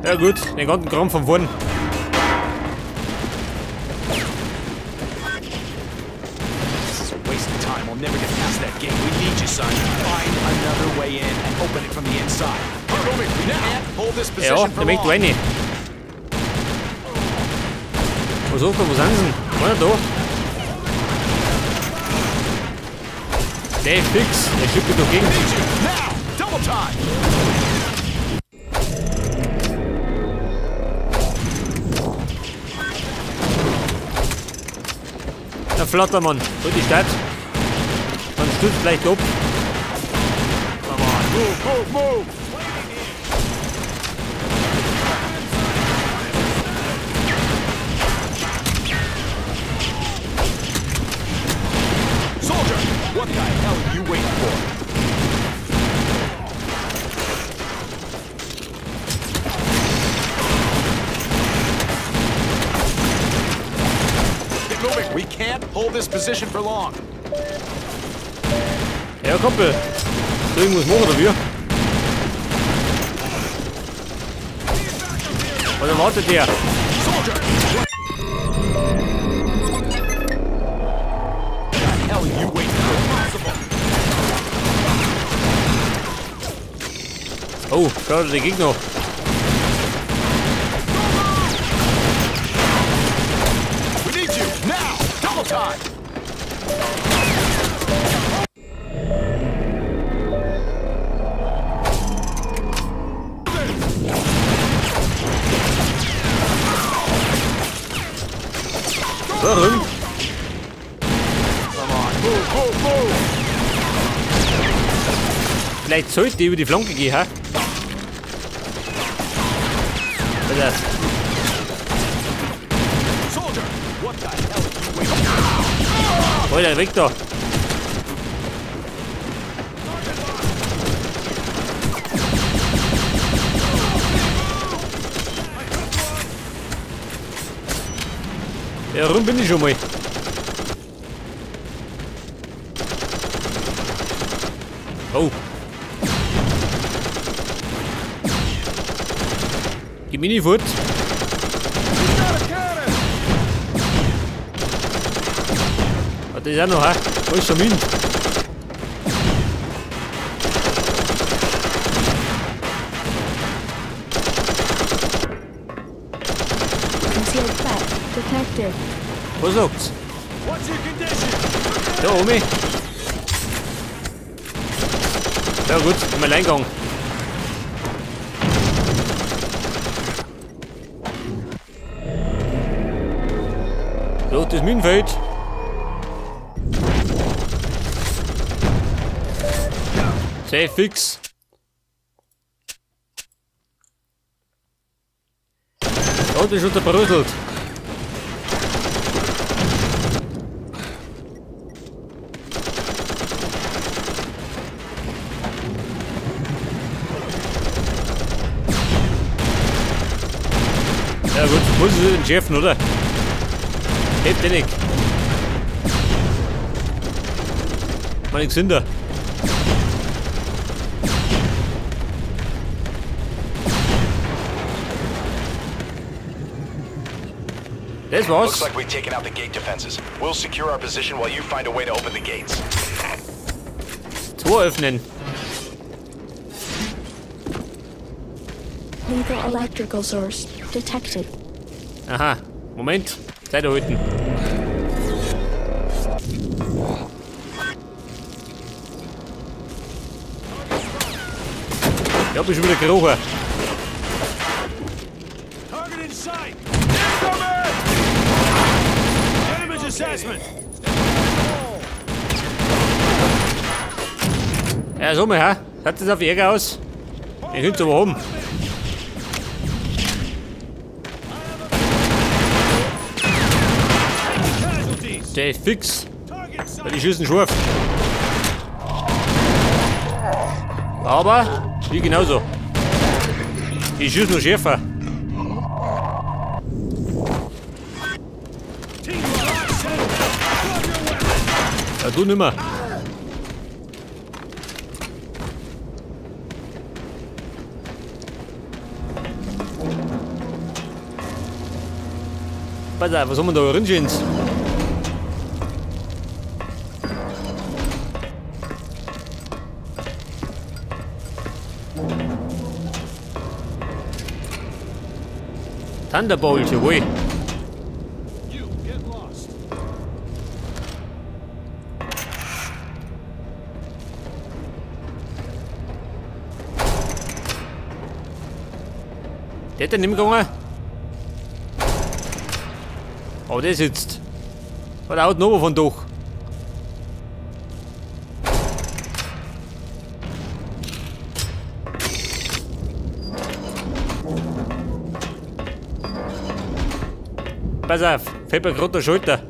Ja gut, den ganzen Kram von vorn. This is a waste of time. We'll never get past that gate. We need you, son. Find another way in and open it from the inside. Hurry, we can't hold this Ja, position for der möchte long. rein. Was sagt er, wo sind sie denn? Einer da? Der ist fix, der schickt mich doch gegen. Need you now! Double time! Der Flattermann, hol die Stadt. Dann stürzt vielleicht ab. Come on, move, move, move! Soldier, what the hell are you waiting for? Get moving. We can't hold this position for long. Ja, Kumpel. So irgendwas machen oder wir? Was erwartet der? Soldier, what the hell are you waiting for? Oh, schau dir den Gegner. We need you now. Double time. Warum? Come on, move, move, move. Vielleicht sollte ich über die Flanke gehen, hä? Alter. Soldier, what the hell are you waiting for? Alter, weg da. Ja, rum bin ich schon mal. Oh. Gib mir die fort. Ah, das ist auch noch, hä? Wo ist schon Minen? Concealed threat detected. Was sagt's? What's your condition? Da, Omi. Ja gut, im Alleingang. So, das Minenfeld. Sehr fix. Da ist schon zerbröselt. Ja gut, muss es entschärfen, oder? Hebt eh nicht. Meine Gesünder. Das war's. Looks like we've taken out the gate defenses. We'll secure our position while you find a way to open the gates. Tor öffnen. Lethal electrical source detected. Aha. Moment. Zeit erhalten. Ich hab mich schon wieder gerochen. Target in sight. Incoming! Damage assessment. Ja, so mal, hä? Hat das auf Ärger aus? Ich könnt's aber haben. Der ist fix. Weil die schießen scharf. Aber, wie genauso. Die schießen noch schärfer. Ja, du nimmer. Pass auf, was haben wir da drin? Thunderbolt, jawohl. Der hat den nicht mehr gegangen. Aber der sitzt. Hat auch noch von Dach. Pass auf, fällt mir gerade der Schulter.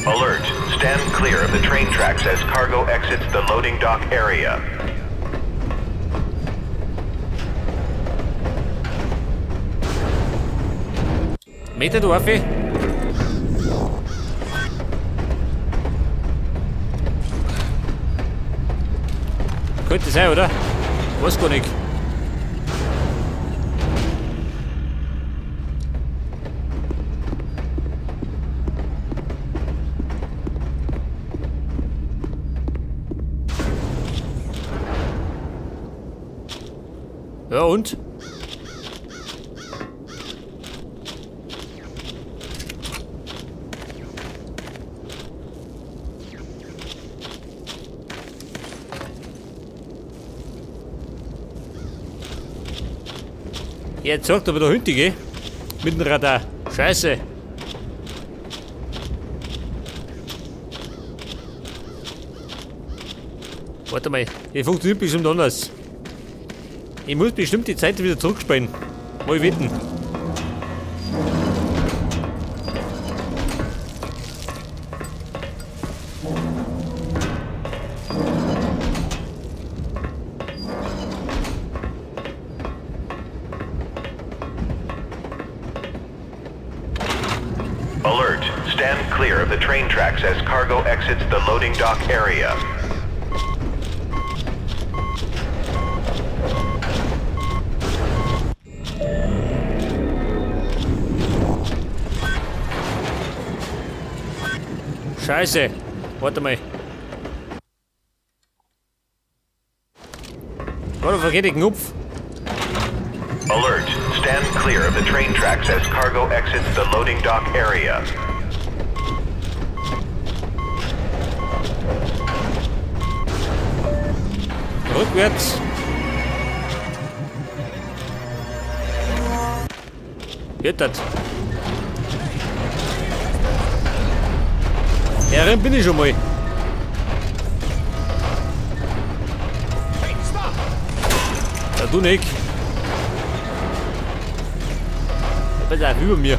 Alert, stand clear of the train tracks as cargo exits the loading dock area. Meter du auf? Könnte sein, oder? Weiß gar nicht. Ja und? Jetzt sagt aber der Hündige mit dem Radar. Scheiße. Warte mal, die funktioniert bestimmt anders. Ich muss bestimmt die Zeit wieder zurückspielen. Mal wetten. Alert, stand clear of the train tracks as cargo exits the loading dock area. Scheiße. Warte mal. Gott, vergeht den Knopf. Alert, stand clear of the train tracks as cargo exits the loading dock area. Rückwärts. Geht das? Ja, bin ich schon mal. Ja, du nicht. Der bist auch über mir.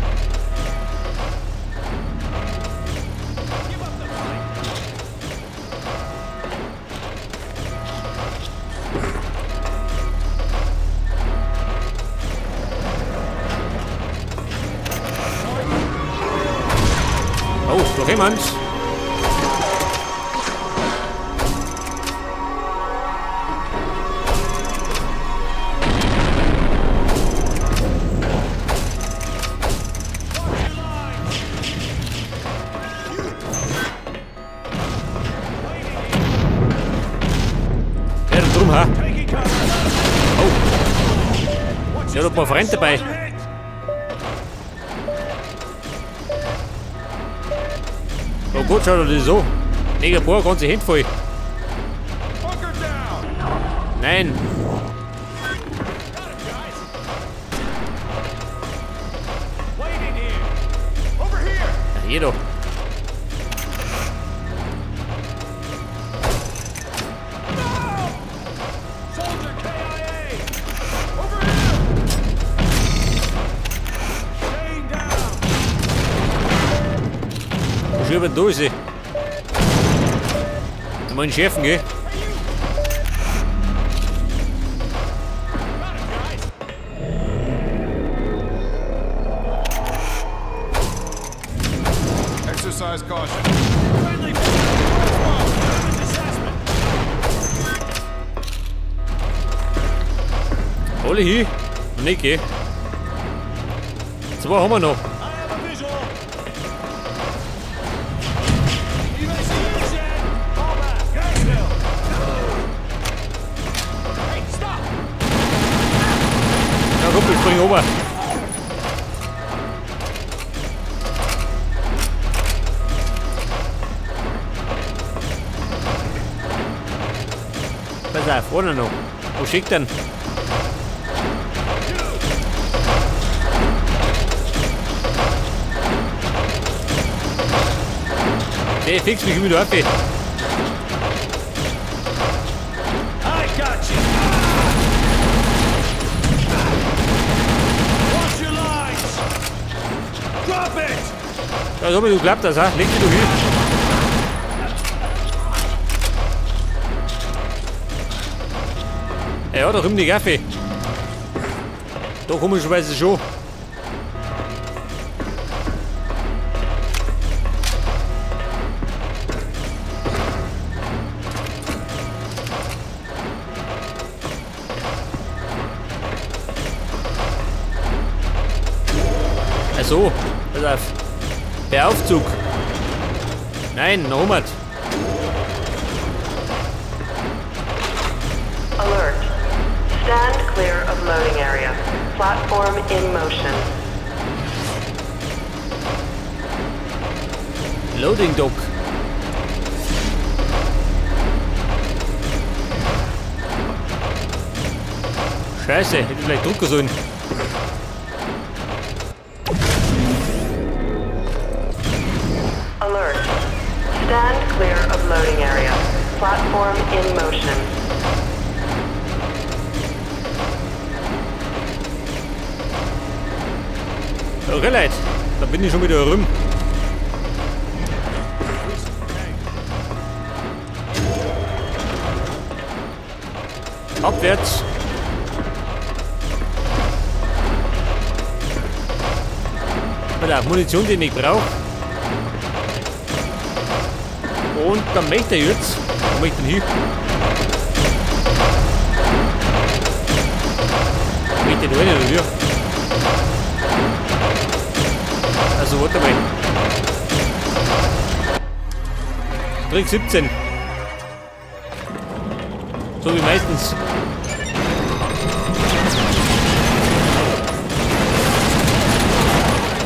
Oh, noch jemand. Oh. Ja, noch ein paar Freunde dabei. Oh gut, schaut das so. Mega paar ganze Hände voll. Nein. Ja, hier doch. Über Dose. Mal einen Schärfen, gell? Exercise caution. Alle hin? Noch nicht, gell? Zwei haben wir noch. Ja, komm, ich spring runter. Pass auf, einer noch. Wo schickt denn? Nee, fix mich wieder ab. I got you. Watch your lines. Drop it. Ja, so wie du klappt das, ha? Leg dich doch hin. Ja, da kommt die Kaffee. Da komischerweise schon. Ach so, pass auf. Der Aufzug. Nein, noch einmal. Alert. Stand clear of loading area. Platform in motion. Loading Dock. Scheiße, hätte ich vielleicht drucken sollen. Alert. Stand clear of loading area. Platform in motion. Okay, Leute, da bin ich schon wieder rum. Abwärts. Mit Munition, die ich nicht brauche. Und dann möchte ich jetzt. Wo möchte ich denn hin? Möchte ich da rein, oder wie? Also, warte mal. Trick 17. So wie meistens.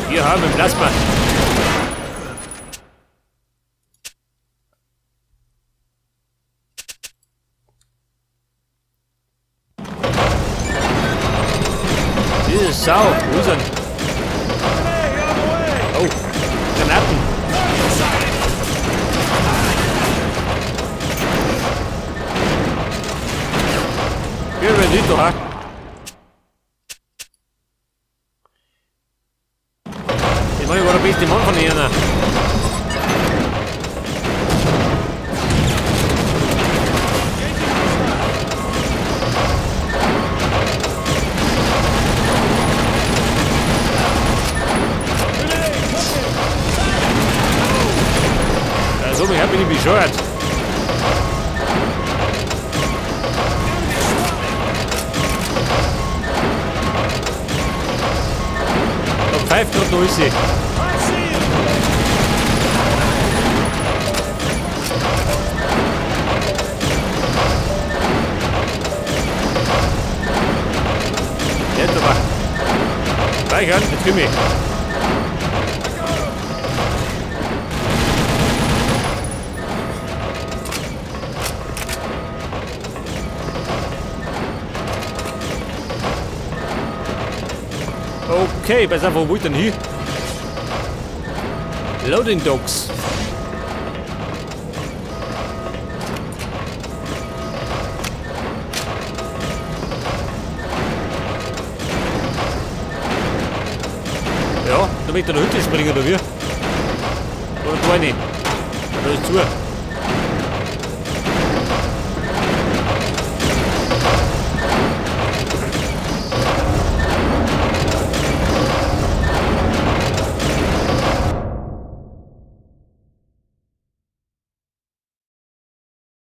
Wir haben Plasma. Diese Sau, wo ist er? Oh, Granaten. Hier wird nicht doch. Ich meine, ich war der beste Mann von ihnen. Also, ich hab mich nicht bescheuert. Da pfeift gerade noch ist sie. Jetzt aber. Speichern, jetzt komm ich. Okay, pass auf, wo will ich denn hin? Loading Docks. Ja, da möchte ich in der Hütte springen, oder wie? Oder da nicht? Da ist zu.